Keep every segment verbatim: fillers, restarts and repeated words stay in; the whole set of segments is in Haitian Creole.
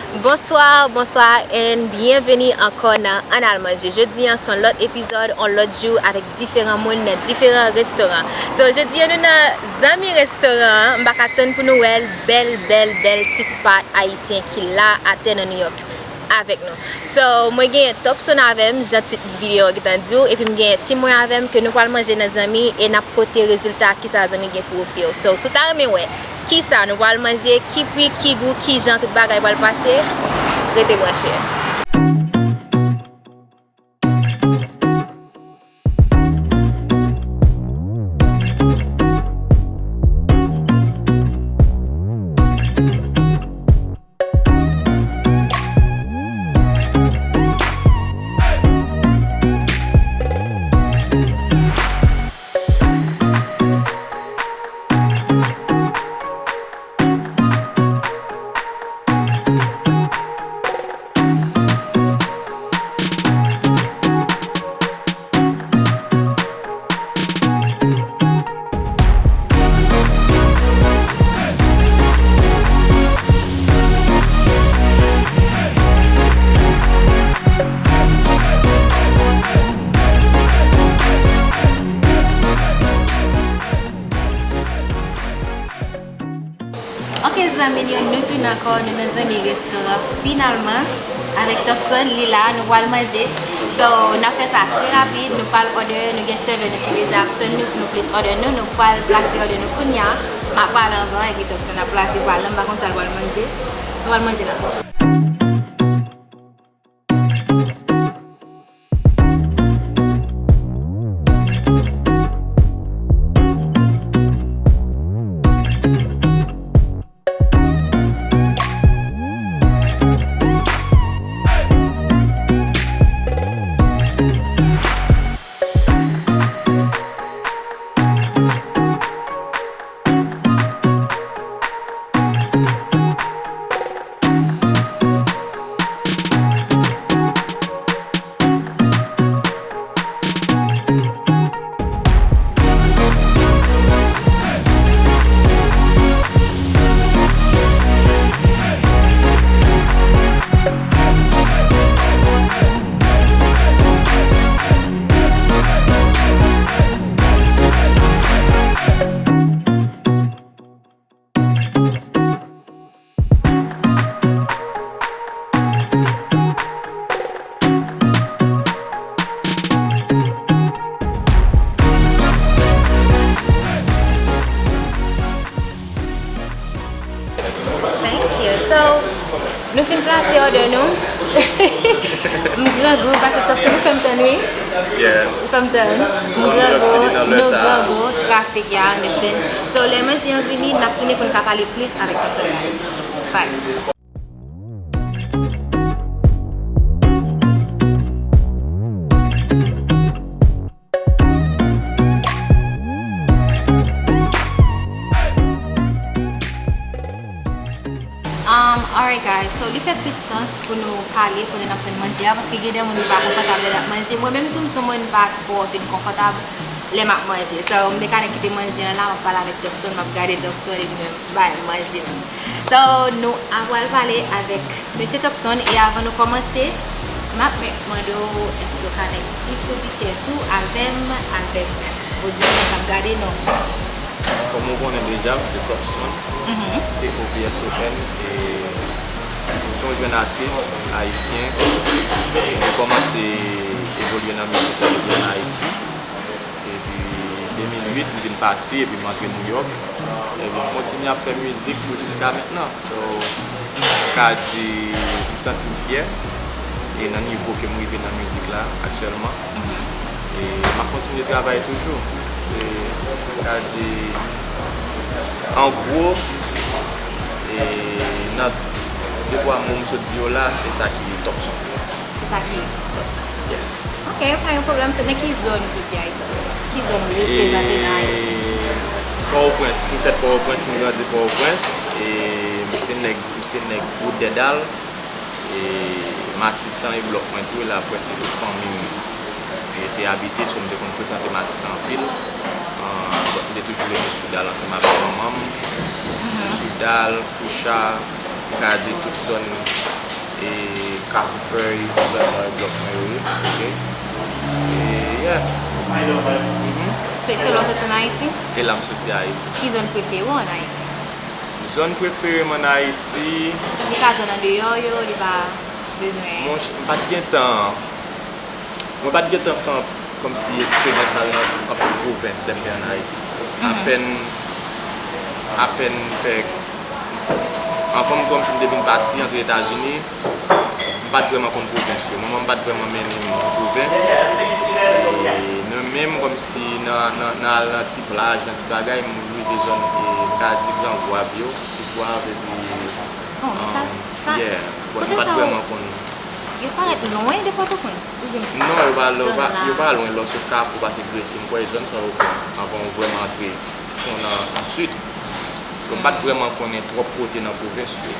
Bonsoir, bonsoir and byenveni ankò nan Ann Al Manje. Jodi an se yon lòt epizòd, yon lòt jou avèk diferan moun nan diferan restoran. So, jodi an nou nan Zanmi Restoran an, m pa ka tann pou nou wè l, bèl, bèl, bèl ti spot ayisyen ki la atè nan New York avèk nou. So, mwen genyen Topson avè m, jan tit videyo a gentan di w, epi m genyen tim mwen avè m ke nou pral manje nan Zanmi e n ap pote rezilta kisa Zanmi gen pou ofri w. So, si w ta renmen wè kisa nou pral manje, ki pri, ki gou, ki jan tout bagay pral pase, rete branche. Ok, zanmi n yo, nou tounen ankò, nou nan Zanmi Restoran finalman, avèk Topson, li la, nou pral manje. So, n ap fè sa trè rapid, nou pral order, nou gen servè nou ki deja ap tann nou pou nou place order nou, nou pral plase order nou kounye a, m ap pale anvan, epi Topson ap plase pale, m pa konn sa l pral manje, nou pral manje la. Thank you. So, nou fin plase order nou. M grangou, paske Topson, ou fè m tann, wi. Yeah. Ou fè m tann. M grangou, nou grangou, trafik, y'all understand. So, lè manje an vini, n ap tounen pou n ka pale plis avèk Topson, guys. Bye. Um, alright guys, so li fè plis sans pou nou pale pandan n ap tann manje a, paske gen de moun ki pa konfòtab lè n ap manje. Mwen menm tou m se yon moun m pa twò vin konfòtab lè m ap manje. So, m te ka kite manje an la, m ap pale avèk Topson, m ap gade Topson, epi menm bay manje menm. So, nou a pral pale avèk Mesye Topson, e avan nou kòmanse, m ap mande w èske w ka nèk entwodui tèt ou avè m, avèk oditè k ap gade nou yon ti tan. Kòm ou konnen deja, m se Topson, T O P S O N, e m se yon jèn atis ayisyen. Mwen kòmanse evolye nan mizik la depi ann Ayiti. Epi de mil uit, m vin pati, epi m antre Nouyòk. Epi m kontinye ap fè mizik pou jiska mentnan. So, m ka di, m santi m fyè, e nan nivo ke m rive nan mizik la aktyèlman. E m ap kontinye travay toujou. Se, m ka di, an gwo, e nan de twa mo m sot di yo la, se sa ki Topson. Se sa ki Topson. Yes. Ok, pa gen pwoblèm. So, nan ki zòn ou soti Ayiti? Ki zòn ou reprezante nan Ayiti? E, Pòtoprens, m fèt Pòtoprens, m grandi Pòtoprens, e m se nèg, m se nèg Wout Dèdal, e Matisan e blòk mwen tou, e la prèske tout fanmi m te abite, so m te konn frekante Matisan anpil. Ah, m te toujou rete sou dal ansanm avèk manman m. Sou dal, Foucha, m ka di tout zòn e Kafou Fèy, zòn sa yo blòk mwen yo ye, ok? E, yeah. Mhm. So, se la w soti ann Ayiti? E la m soti Ayiti. Ki zòn prefere w ann Ayiti? Zòn prefere m ann Ayiti. Li ka zòn andeyò yo, li pa bezwen. Monchè, m pa t gen tan. Mwen pa t gentan fè kòmsi eksperyans al nan anpil pwovens lè m te ann Ayiti. Apèn, apèn m fè, anvan m kòmsi m te vin pati antre Etazini, m pa t vrèman konn pwovens yo. Manman m pa t vrèman mennen m nan pwovens. E nan menm kòmsi nan, nan, nan al nan ti plaj, nan ti bagay, m rive zòn, e m ka di Gran Gwav yo, sou Gwav, epi, Oh, men sa, um, sa, yeah, but kote m pa t sa vrèman konn. Yo parèt lwen de Pòtoprens, ou gen Non, yo pa, yo pa, zòn la. Yo pa lwen lè w sot Kafou pase Gresi, m kwè e zòn sa yo pran anvan w vrèman antre fon nan, nan sid. So, m pa t vrèman konnen twòp kote nan pwovens yo.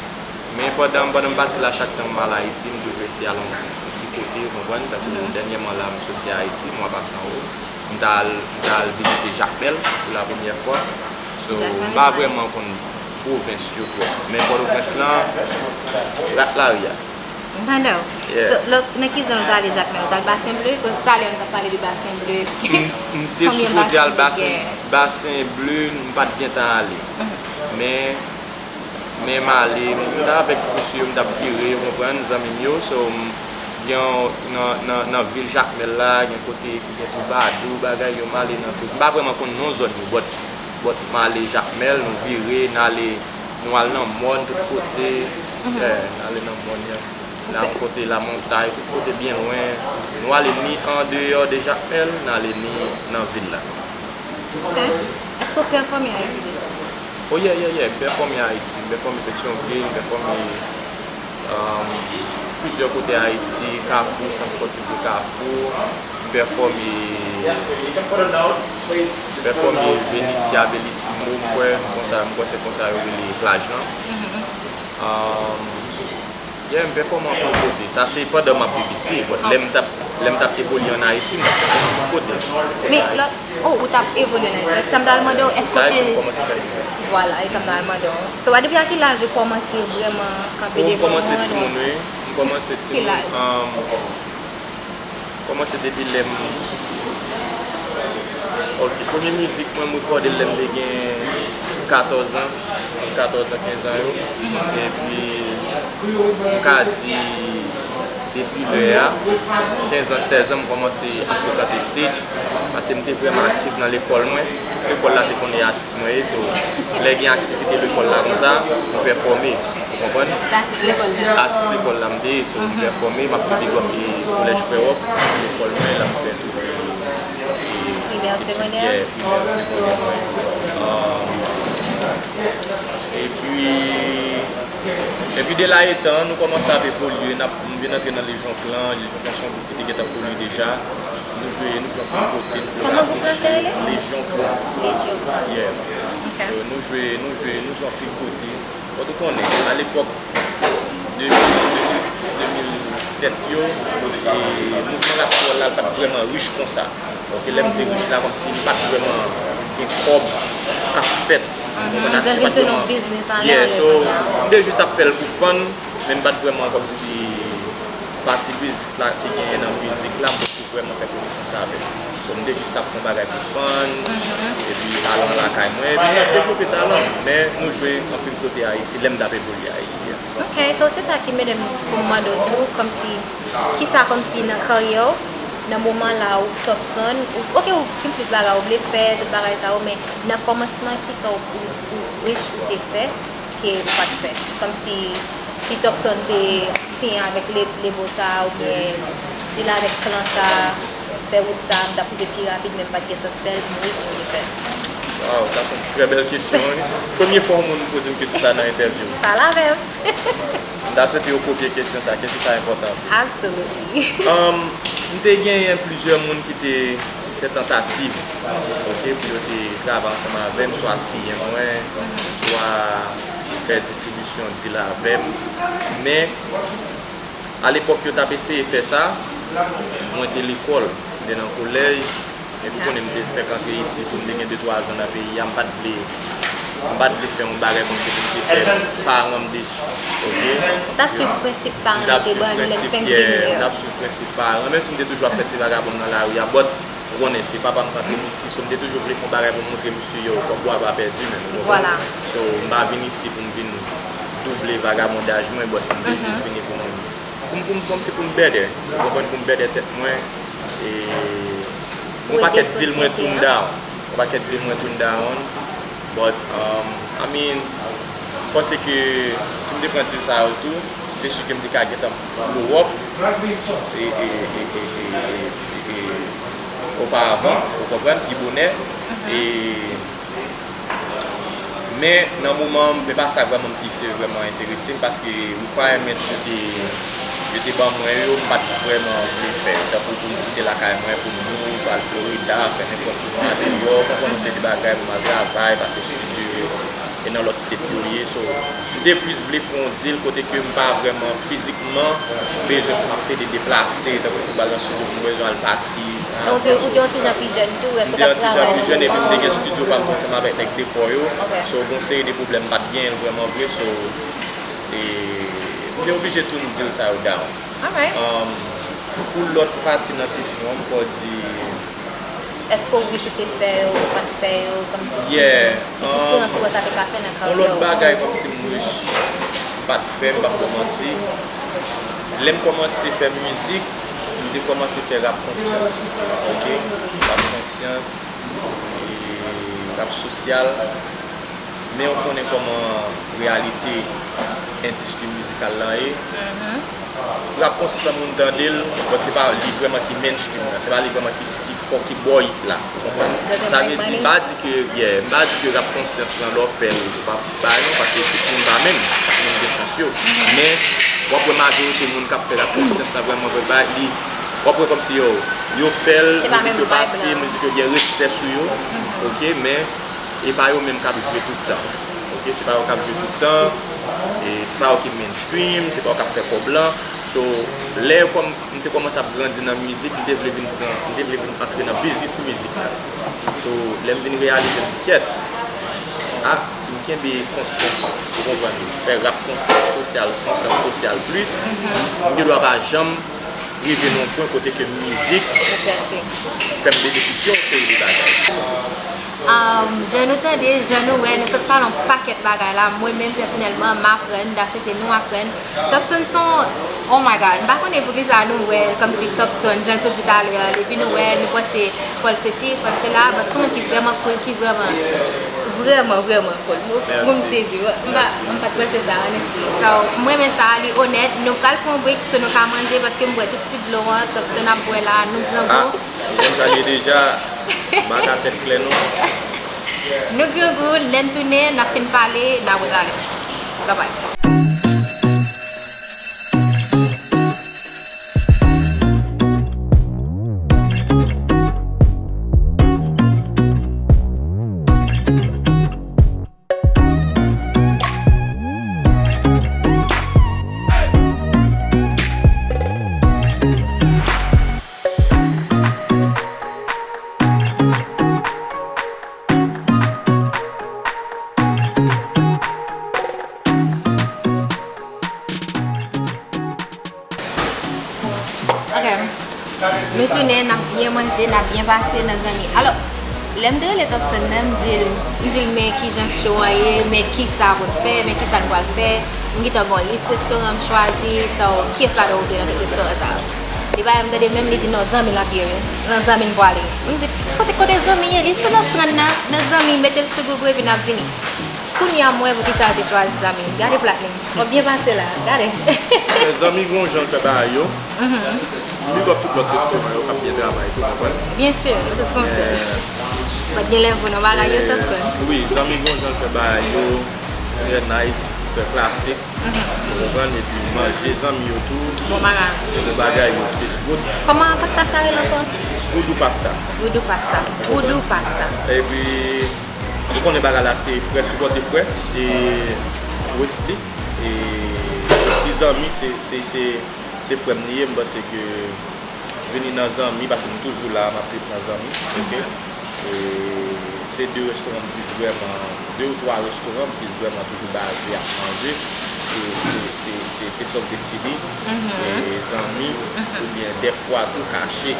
Men pandan, pandan m pase la, chak tan m al Ayiti, m toujou eseye al yon, yon ti kote, ou konprann? Tankou dènyèman la, m soti Ayiti, mwa pase anwo. M t al, m t al vizite Jakmèl pou la premyè fwa. So, Jakmèl m pa is nice. Vrèman konn pwovens yo twòp. Men Pòtoprens lan, rat lari a. M tande w. Yeah. So, lòt, nan ki zòn ou t ale Jakmèl? Ou t al Basen Ble? Koz talè nou t ap pale de Basen Ble. M, m te Konbyen sipoze al Basen Ble Basen, gen? Basen Ble, m pa t gentan ale. Men, men m ale, m t avèk mesye yo, m t ap vire, ou konprann, zanmi m yo. So, m, gen yon, nan, nan, nan vil Jakmèl la, gen kote ki gen twoubadou, bagay yo, m ale nan tout. M pa vrèman konn non zòn yo, but, but m ale Jakmèl, nou vire, n ale, nou al nan mòn, tout kote. Yeah, n ale nan mòn, yeah. Nan kote Lamontay, tout kote byen lwen. Nou ale ni andeyò de Jakmèl, n ale ni nan vil la. Ok. Èske w pèfòme Ayiti deja? Oh, yeah, yeah, yeah. M pèfòme Ayiti. M pèfòme Petyonvil, m pèfòme, um, plizyè kote Ayiti, Kafou, Sant Spòtif de Kafou. M pèfòme, m pèfòme Venecia, Bellissimo, m kwè, konsa, m kwè se konsa yo rele plaj lan. Um, Yeah, m pèfòme anpil kote. Sa se pandan m ap viv isi. But lè m t ap, lè m t ap evolye ann Ayiti, m t ap fè tout kote. Men, lòt, oh, ou t ap evolye ann Ayiti. Men sa m t al mande w, èske w te Ayiti, m kòmanse fè mizik. Vwala, e sa m t al mande w. So, a depi a ki laj ou kòmanse vrèman kanpe devan moun? Oh, m kòmanse timoun, wi. M kòmanse timoun. Ki laj? Um, Kòmanse depi lè m, ok, premye mizik mwen, m rekòde l lè m te gen katòz an, ant katòz an, kenz an yo. Epi, m ka di, depi lè a, kenz an, sèz an, m kòmanse ap frekante stage, paske m te vrèman aktif nan lekòl mwen. Lekòl la te konnen atis mwen ye, so, lè gen aktivite lekòl la konsa, m pèfòme. Ou konprann? Atis lekòl la. Atis lekòl la m te ye, so m pèfòme, m ap tou big up e kolèj Frè Wòk, lekòl mwen, la m fè tout, e, Primè, etid, segondè? Yeah, primè, segondè mwen. Um, epi, epi de la etan, nou kòmanse ap evolye, n ap, m vin antre nan Lejyon Klan, Lejyon Klan se yon gwoup ki te gentan koni deja. Nou jwe, nou jwe anpil kote, nou jwe Kòman gwoup lan te rele? Lejyon Klan. Lejyon Klan. Yeah. Ok. So, nou jwe, nou jwe, nou jwe anpil kote. Bon, ou konnen, alepòk de mil, de mil sis, de mil sèt yo, e mouvman rap kreyòl la, l pa t vrèman rich konsa. Ok, lè m di rich la, kòmsi m pa t vrèman gen kòb k ap fèt. Mhm. Ou konprann? Atis yo pa t vrèman, yeah, so, m te jis ap fè l pou fun, men m pa t vrèman kòmsi pati biznis la ki genyen nan mizik la, m potko vrèman fè konesans avè l. So, m te jis t ap fè yon bagay pou fun, epi al nan lakay mwen, epi m t ap devlope talan m. Men nou jwe anpil kote Ayiti, lè m t ap evolye Ayiti a. Ok, so se sa ki mennen m pou m mande w tou, kòmsi, kisa kòmsi nan karyè w, nan moman la ou Topson, ou, ok, ou gen plis bagay ou vle fè, tout bagay sa yo, men nan kòmansman, kisa ou, ou, ou wish ou te fè? Ke ou pa t fè. Kòmsi si Topson te siyen avèk le-, lebo sa a, oubyen deal avèk klan sa a, fè wout sa a, m t ap rive pi rapid, men m pa t gen chans fè l, m wish m te fè l. Waw, sa se yon trè bèl kesyon, wi. Premye fwa yon moun poze m kesyon sa a nan entèvyou. Pale avè m. M ta swete yo kopye kesyon sa a, kesyon sa a enpòtan anpil. Absolutely. Um, m te genyen plizyè moun ki te fè tantativ, ok, pou yo te travay ansanm avè m, swa siyen mwen, swa fè distribisyon deal avè m. Men, alepòk yo t ap eseye fè sa, mwen te lekòl, m te nan kolèj, epi ou konnen m te fèk antre isi tou, m te gen de twa zan nan peyi a, m pa t vle M pa t vle fè yon bagay kòmsi pou m te fè paran m desi, oke? Ou t ap swiv prensip paran yo te ban nou lè senk vini yo. M t ap swiv prensip paran, menm si m te toujou ap fè ti vagabon nan lari a, but ou konnen, se papa m k antre m isi, so m te toujou vle fè yon bagay pou m montre misye, yo, kòb bwa pa pèdi menm, ou konprann? So, m pa vin isi pou m vin double vagabondaj mwen, but m te jis vini pou m, pou m, pou m, kòmsi pou m better, ou konprann, pou m better tèt mwen, e yon pakèt deal mwen turn down, yon pakèt deal mwen turn down, but, um, I mean, m panse ke si m te pran deal sa yo tou, se si ke m te ka gentan blow up, e, e, e, e, e, e, e, oparavan, ou konprann, pi bonè. E, men nan moman an, men pa sa vrèman ki te vrèman enterese m, paske requirement yo te, yo te ban mwen yo, m pa t vrèman vle fè. Tankou pou m kite lakay mwen, pou m move, al Florida, fè nenpòt mouvman andeyò, konprann, yon seri de bagay, pou m al travay, pase estidyo, e nan lòt state yo ye. So, m te plis vle fè yon deal kote ke m pa vrèman fizikman bezwen pou m ap pede deplase, tankou si m pral nan estidyo pou m bezwen al pati. Ou te, ou te yon ti jan pi jèn tou, èske w t ap travay nan moman an? M te yon ti jan pi jèn epi m te gen estidyo pa m ansanm avèk nèg Dekò yo. So, gen yon seri de pwoblèm m pa t genyen l vrèman vre. So, e, m te oblije turn deal sa yo down. Um, pou lòt pati nan kesyon an, m ka di, Èske w wish ou te fè yo, ou pa t fè yo, kòmsi ki, ki diferans ou wè sa te ka fè nan karyè w? Yon lòt bagay kòmsi m wish m pa t fè, m p ap ba w manti. Lè m kòmanse fè mizik, m te kòmanse fè rap konsyans, oke? Rap konsyans, e rap sosyal. Men w konnen kòman reyalite endistri mizikal lan ye. Rap konsyans lan moun tande l, but se pa li vrèman ki mainstream nan, se pa li vrèman ki, ki fò, ki bò hit la. Ou konprann? Sa vle di, m pa di ke, yeah, m pa di ke rap konsyans lan lè w fè l, ou pa bay non, paske tout moun pa menm, tout moun gen chans yo. Men, w ap wè majorite moun k ap fè rap konsyans lan vrèman vre bay, li, w ap wè kòmsi yo, yo fè l, mizik yo pase, mizik yo gen respè sou yo, oke, men e pa yo menm k ap jwe tout tan. Oke, se pa yo k ap jwe tout tan, e se pa yo ki mainstream, se pa yo k ap fè kòb lan. So, lè kòm m te kòmanse ap grandi nan mizik, m te vle vin pran, m te vle vin antre nan biznis mizik la. So, lè m vin reyalize, m di, kèt, a, si m kenbe konsyans, ou konprann, fè rap konsyans sosyal, konsyans sosyal plis, m gen dwa pa janm rive nan yon pwen kote ke mizik fè m benefisye yon seri de bagay. Um, jan nou tande, jan nou wè, nou sot pale yon pakèt bagay la. Mwen menm, pèsonèlman, m aprann, m ta swete nou aprann. Topson se yon, oh my God, m pa konnen poukisa nou wè l kòmsi Topson, jan l sot di talè a, epi nou wè, nou panse Paul sesi, Paul sela, but se yon moun ki vrèman cool, ki vrèman, vrèman, vrèman cool. Mwen, mwen m sezi, m pa, m pa t panse sa, honestly. So, m renmen sa, li onèt. Nou pral pran yon break, so nou ka manje, paske m bwè tout ti dlo an, Topson ap bwè la, nou grangou. Ou konn sa l ye deja, baka tèt klè non. Nou grangou, lè n tounen, n ap fin pale, n a retale. Bye bye. Ok. Nou tounen, n ap byen manje, n ap byen pase nan zanmi. Alò, lè m te rele Topson nan, m di l, m di l men kijan show an ye, men kisa pou n fè, men kisa n pral fè. M gentan gen yon lis restoran m chwazi, so, kiyès ladan ou vle nan tout restoran sa yo? Li pa janm tande menm, li di non, zanmi l ap ye wi. Nan zanmi n pwale. M di, kote, kote zanmi ye? Li sou Nòs Trann nan, nan zanmi, mete l sou Google epi n ap vini. Kounye a m wè poukisa l te chwazi zanmi. Gade plat li. W ap byen pase la. Gade. Zanmi gen yon jan l fè bagay yo. Big up tout lòt restoran yo k ap byen travay tou, konprann? Byen si, nou tout se yon sèl. Fòk gen lè pou nou bagay yo, Topson. Wi, zanmi gen yon jan l fè bagay yo. Trè nice, trè klasik. Ou konprann? Epi manje zanmi yo tou. Bon bagay. Se bon bagay yo. Taste good. Kòman pasta sa rele ankò? Voodoo pasta. Voodoo pasta. Voodoo pasta. Epi, ou konnen bagay la se frè sipòte frè. E Wesley. E Wesley zanmi, se, se, se, se frè m li ye. M panse ke vini nan zanmi, paske nou toujou la, m ap viv nan zanmi. Oke? E Se de restoran m plis vrèman, de ou twa restoran m plis vrèman toujou baze ap manje. Se, se, se, se Taste of the City, e zanmi, oubyen dèfwa tou kache.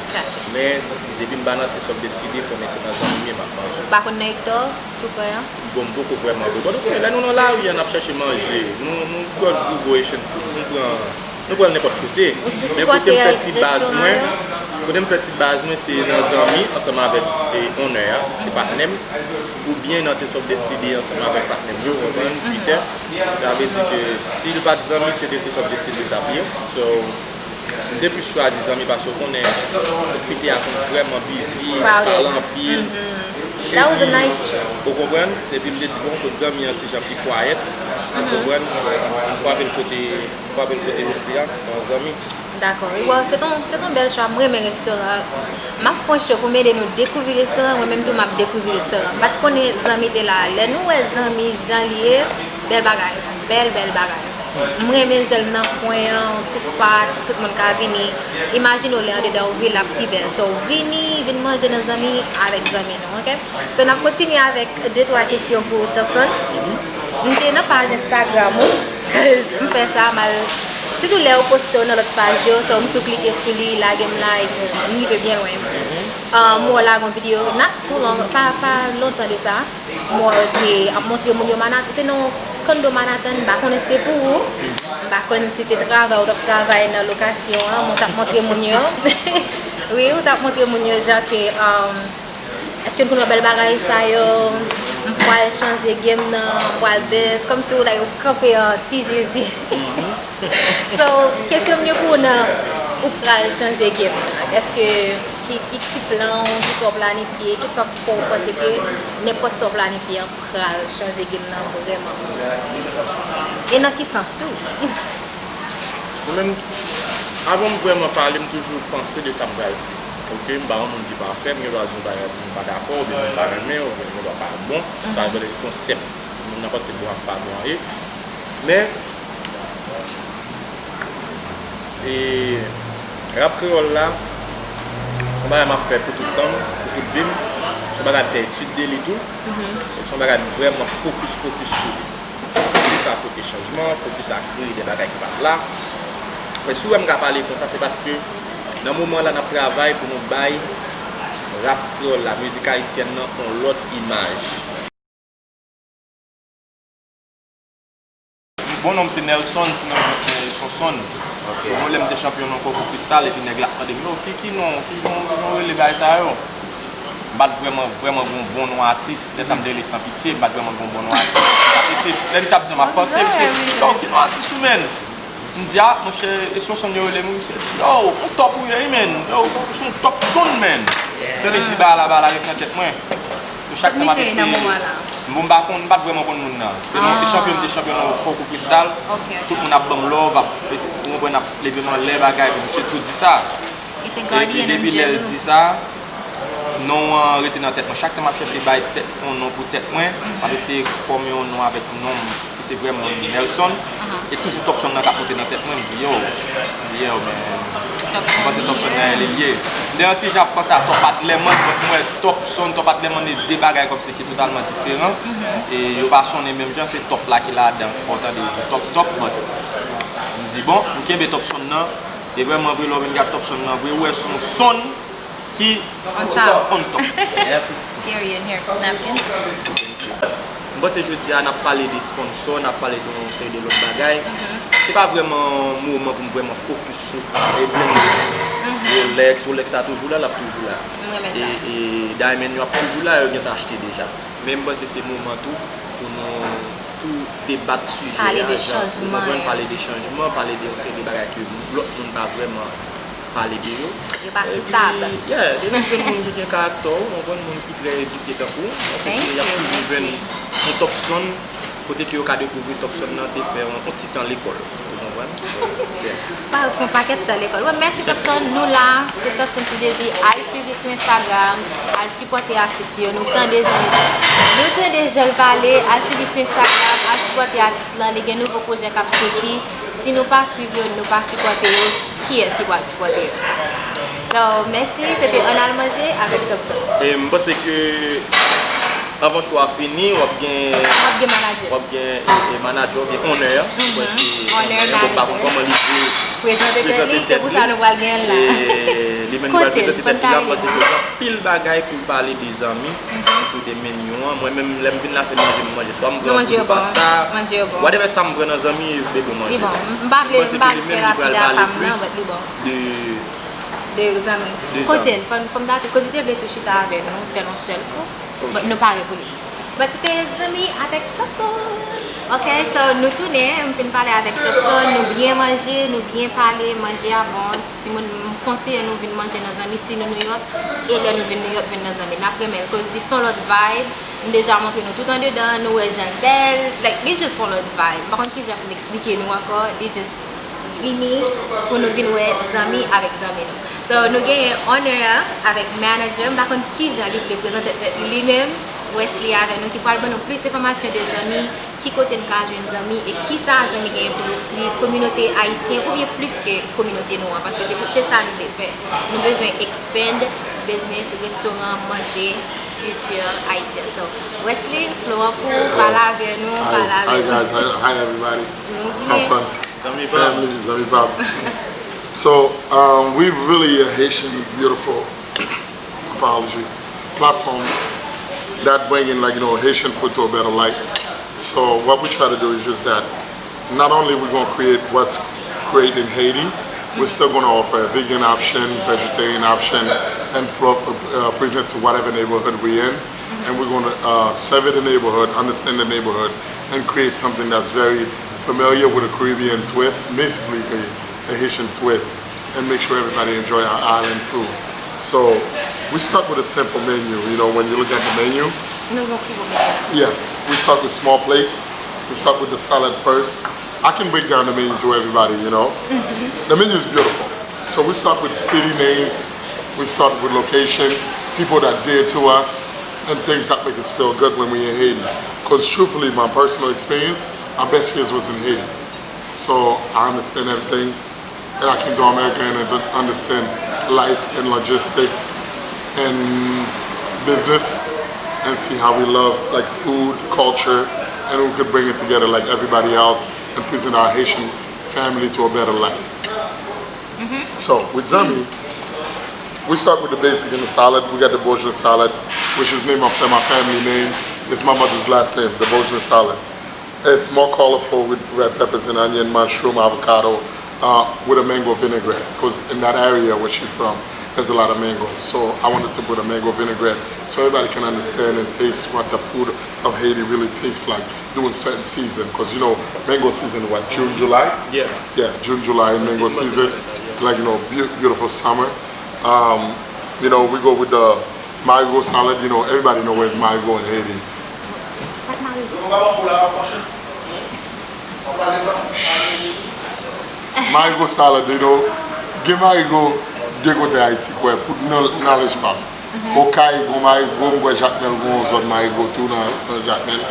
Men, depi m pa nan Taste of the City, konnen se nan zanmi m ye m ap manje. Ou pa konn nan Hector, tou prè an? Bon, m poko vrèman vre. Bon, nou konnen, lè nou nan lari a, n ap chèche manje. Nou, nou gòj gou go Asian food. Nou pran Nou pral nenpòt kote. Men kote m fè ti baz mwen, kote m fè ti baz mwen, se nan zanmi, ansanm avèk e, owner a, se patnè m, oubyen nan Taste of the City, ansanm avèk patnè m yo, ou konprann, Peter. Sa vle di ke si l pa t zanmi, se te Taste of the City l t ap ye. So, m te plis chwazi zanmi paske w konnen, Peter a konn vrèman busy, pale anpil. Epi, ou konprann? Epi m te di, bon, kot zanmi an ti jan pi quiet, ou konprann? So, m frape l kote Frape l kote Wesley a, se yon zanmi. Dakò. Wi, bon, se ton, se ton bèl chwa. M renmen restoran. M ap pran cho pou m ede nou dekouvri restoran. Mwen menm tou, m ap dekouvri restoran. M pa t konnen zanmi te la. Lè nou wè zanmi jan li ye, bèl bagay. Bèl, bèl bagay. M renmen jan l nan kwen an, yon ti spot, tout moun ka vini. Imajine w lè andedan w vre, l ap pi bèl. So, vini, vin manje nan zanmi avèk zanmi nou, oke? So, n ap kontinye avèk de twa kesyon pou Topson. M te nan paj Instagram ou, 'cause m fè sa, m al, sitou lè ou poste w nan lòt paj yo, so m tou klike sou li, lage m la, epi m rive byen lwen. Ah, m wè w lage yon videyo, not too long, pa, pa lontan de sa, m wè w te ap montre moun yo Manhattan, ou te nan yon condo Manhattan, m pa konnen si te pou ou, m pa konn si te travay, ou t ap travay nan lokasyon an, men w t ap montre moun yo. Wi, ou t ap montre moun yo jan ke, um, Èske n konn wè bèl bagay sa yo? M pral chanje game nan, m pral dance, kòmsi w like, ou kanpe an ti Jezi. So, kesyon m yo pou w nan, ou pral chanje game nan. Èske ki, ki, ki plan w, ki sa w planifye, ki sa w panse ke nenpòt sa w planifye an pral chanje game nan vrèman? E nan ki sans tou? Mwen menm, avan m vrèman pale, m toujou panse de sa m pral di. Oke, m pa yon moun ki pafè, m gen dwa di yon bagay moun pa dakò, oubyen moun pa renmen, oubyen gen dwa pa bon. Sa vle di konsèp moun nan panse bon ak pa bon an ye. Men, e, rap kreyòl la, se yon bagay m ap fè pou tout tan m, pou tout vi m. Se yon bagay m fè etid de li tou. Se yon bagay m vrèman fokis, fokis sou li. Fokis a pote chanjman, fokis a kreye de bagay ki pa t la. Men si w wè m ka pale konsa, se paske nan moman la, n ap travay pou nou bay rap kreyòl la, mizik ayisyèn nan, yon lòt imaj. Bon non m se Nelson, ti non m se Sonson. So, yon lè m te chanpyon nan Konkou Kristal, epi nèg la ap mande m, yo, ki, ki non, ki non, ki non rele bagay sa yo? M pa t vrèman, vrèman gon bon non atis. Lè sa m te rele San Pitye, m pa t vrèman gon bon non atis. Epi se, lè misye ap di m, m ap panse, misye di, yo, ki non atis ou, menn? M di, a, monchè, e Sonson yo rele m, wi. Misye di, yo, on top ou ye, wi, menn. Yo, se, se on top son, menn. Sa vle di, bagay la, bagay la ret nan tèt mwen. So, chak tan m ap eseye, bon, m pa konn, m pa t vrèman konn moun nan. Se non, e chanpyon, m te chanpyon nan Konkou Kristal. Tout moun ap ban m love, ap, ou konprann, ap leve m anlè, bagay, epi misye tou di sa. Epi depi lè l di sa, non an rete nan tèt mwen. Chak tan m ap chèche bay tèt, yon non pou tèt mwen, m ap eseye fòme yon non avèk non m, ki se vrèman Nelson. E toujou Topson nan k ap monte nan tèt mwen, m di, yo, m di, yo, men, m panse Topson nan li l ye. M te yon ti jan ap panse a Top Atleman, donk m wè Topson, Top Atleman e de bagay kòmsi ki totalman diferan. E yo pa sonnen menm jan, se Top la ki ladan, fò w tande yo di Top, Top, but m di, bon, m kenbe Topson nan. E vrèman vre, lè w vin gad Topson nan vre, ou wè se yon sonn ki on top. On top. Period. Here, napkins. M panse jodi a n ap pale de sponsò, n ap pale de yon seri de lòt bagay. Se pa vrèman moman pou m vrèman fokis sou e blende. Rolex, Rolex la toujou la, l ap toujou la. E, e diamond yo ap toujou la, yo gentan achte deja. Men m panse se moman tou pou nou tou debat sijè a, jan, ou konprann, pale de chanjman, pale de yon seri de bagay ke lòt moun pa vrèman pale de yo. Yo pa sou tab. Epi, yeah, depi w jwenn moun ki gen karaktè, ou konprann, moun ki trè edike tankou w, m panse ke y ap toujou jwenn yon Topson, kote ke yo ka dekouvri Topson nan te fè yon, yon ti tan lekòl. Ou konprann? So, yeah. Pa yon pakèt tan lekòl. Wi, mèsi Topson, nou la, se Topson Ti Jezi, al swiv li sou Instagram, al sipòte atis yo, nou tande jan, nou tande jan l pale, al swiv li sou Instagram, al sipòte atis lan, li gen nouvo pwojè k ap soti, si nou pa swiv yo, nou pa sipòte yo, kiyès ki pral sipòte yo? So, mèsi, se te Ann Al Manje avèk Topson. E m panse ke Anvan show a fini, w ap gen, W ap gen manadjè. W ap gen e, e manadjè oubyen owner. Mwen se Owner, owner, bon, m pa konn manager. Kòman li pou Prezante tèt prezante li, se tèt pou li. Sa nou pral gen la. E li menm li pral Kote l, prezante fò n tèt li la, m pale. Panse se anpil bagay pou l pale de zanmi, sitou de menu an. Mwen menm, lè m vin la, se manje m manje. Swa m pran Manje yon yo bon. Pasta, Manje yo bon. Whatever sa m pran nan zanmi, e bon manje. Li bon. M pa vle, Mwen se m pa li vle menm ki rapide pral a pale pa m nan, plis but li bon. De De zanmi. De Kote zanmi. l, fò n fò m date, koz li te vle tou chita avè nou, fè nou sèl kou. But nou pare pou li. But se te zanmi avèk Topson. Ok, so nou tounen, m fin pale avèk Topson, nou byen manje, nou byen pale, manje a bon. Timoun, m konseye nou vin manje nan zanmi si nou New York, e lè nou vin New York, vin nan zanmi. N ap renmen l, koz li se yon lòt vibe. M deja montre nou tout andedan, nou wè jan l bèl. Like, li just yon lòt vibe. M pa konn kijan pou m eksplike nou ankò. Li just vini pou nou vin wè zanmi avèk zanmi nou. So, nou genyen owner an avèk manager. M pa konn kijan li vle prezante tèt li li menm. Wesley avèk nou ki pral ban nou plis enfòmasyon de zanmi, ki kote n ka jwenn zanmi e kisa zanmi genyen pou l ofri kominote ayisyen oubyen plis ke kominote nou an, paske se, se sa nou vle fè. Nou bezwen expand business, restoran, manje, kilti ayisyen. So, Wesley, flow an pou ou, pale avè nou, Hi, pale hi avè nou. Guys, hi, hi everybody. Nou My byen. son, Zanmi pa m. Family, Zanmi Pam. So, um, we really a Haitian beautiful apology platform that bringing, like, you know, Haitian food to a better light. So what we try to do is just that. Not only we gonna create what's great in Haiti, we're still gonna offer a vegan option, vegetarian option, and pro- uh, present to whatever neighborhood we in. And we're gonna uh, survey the neighborhood, understand the neighborhood, and create something that's very familiar with a Caribbean twist, basically a Haitian twist, and make sure everybody enjoy our island food. So we start with a simple menu. You know, when you look at the menu, Nou gon pi bon bagay. Yes, we start with small plates. We start with the salad first. I can break down the menu to everybody, you know. The menu is beautiful. So we start with city names, we start with location, people that dear to us, and things that make us feel good when we in Haiti. Because truthfully, my personal experience, my best years was in Haiti. So I understand everything, and I came to America and I understand life and logistics and business and see how we love, like, food, culture, and we could bring it together like everybody else and present our Haitian family to a better life. So with Zanmi, we start with the basic in the salad. We got the Bojna salad, which is named after my family name. It's my mother's last name, the Bojna salad. It's more colorful with red peppers and onion, mushroom, avocado, uh, with a mango vinaigrette. Because in that area where she's from, there's a lot of mangoes. So I wanted to put a mango vinaigrette so everybody can understand and taste what the food of Haiti really tastes like during certain season. Because, you know, mango season, what, June, July? Yeah. Yeah, June, July, and mango Season, season. Season, yeah. Like, you know, beau- beautiful summer. Um, you know, we go with the marigot salad. You know, everybody know where's marigot in Haiti. Sa k mari? Marigot salad, you know, gen marigot de kote Ayiti kwè, pou nan knowledge pa m. Okay gon marigot, m kwè Jakmèl gon zòn marigot tou nan, nan Jakmèl.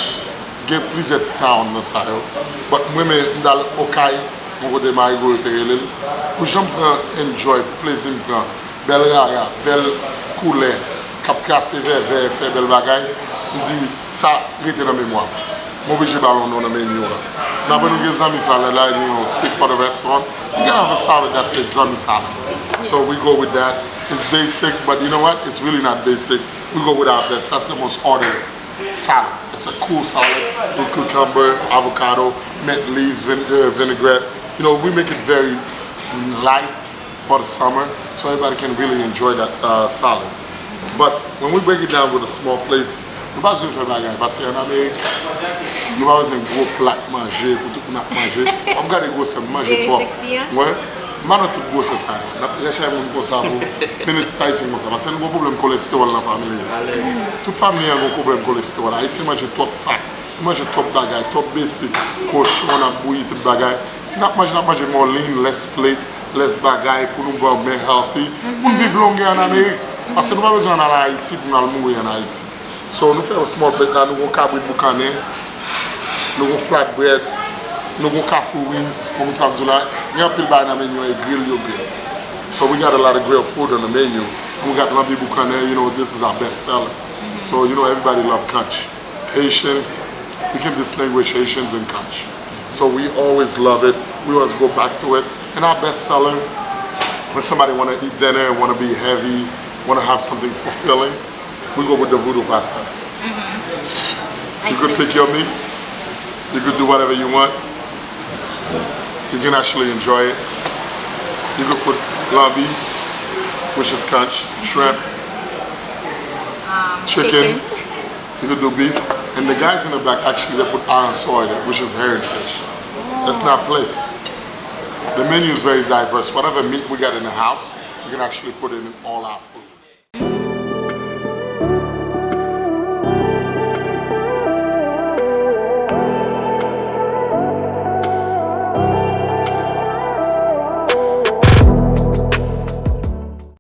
Gen plizyè ti town nan sa yo. But mwen men m t al Okay, gon kote marigot yo te rele l. Pou jan m pran enjoy, pou plezi m pran, bèl rara, bèl koulè, k ap trase vèvè, fè bèl bagay, m di sa rete nan memwa m. M oblije ba l yon non nan menu an. N aprann nou gen Zanmi Salad la, you know, speak for the restaurant. You gotta have a salad that says Zanmi Salad. So we go with that. It's basic, but you know what? It's really not basic. We go with our best. That's the most ordered salad. It's a cool salad with cucumber, avocado, mint leaves, vin- uh, vinaigrette. You know, we make it very light for the summer, so everybody can really enjoy that uh, salad. But when we break it down with the small plates, nou pa bezwen fè bagay, paske an Amerik, nou pa bezwen gwo plat manje pou tout moun ap manje. W ap gade gwosè m, manje Jere twòp. seksi an. Mwen, m pa nan tout gwosè sa yo. N ap chèche moun konsa pou mennen tout Ayisyen konsa, paske nou gon pwoblèm kolestewòl nan fanmi. Tout fanmi an gon pwoblèm kolestewòl. Ayisyen manje twòp fat. Nou manje twòp bagay, twòp basic, kochon, n ap bouyi tout bagay. Si n ap manje, n ap manje more lean, less plate, less bagay, pou nou bon, men healthy, pou n viv longè an Amerik. Paske nou pa bezwen al Ayiti pou n al mouri an Ayiti. So, nou fè yon small plate la, nou gon kabrit boukannen, nou gon flatbread, nou gon kafou wings, pou moun sa m di w la, gen anpil bagay nan menu an, e grill yo grill. So, we got a lot of grilled food on the menu. We got lanbi boukannen, you know, this is our best seller. So, you know, everybody love kanch. Haitians, we can distinguish Haitians and kanch. So we always love it. We always go back to it. And our best seller, when somebody want to eat dinner and want to be heavy, want to have something fulfilling, we go with the voodoo pasta. You could pick your meat. You could do whatever you want. You can actually enjoy it. You could put lambi, which is kanch, shrimp, Um, chicken. You could do beef. And the guys in the back, actually, they put aranso in it, which is herring fish. That's not play. The menu is very diverse. Whatever meat we got in the house, we can actually put it in all our food.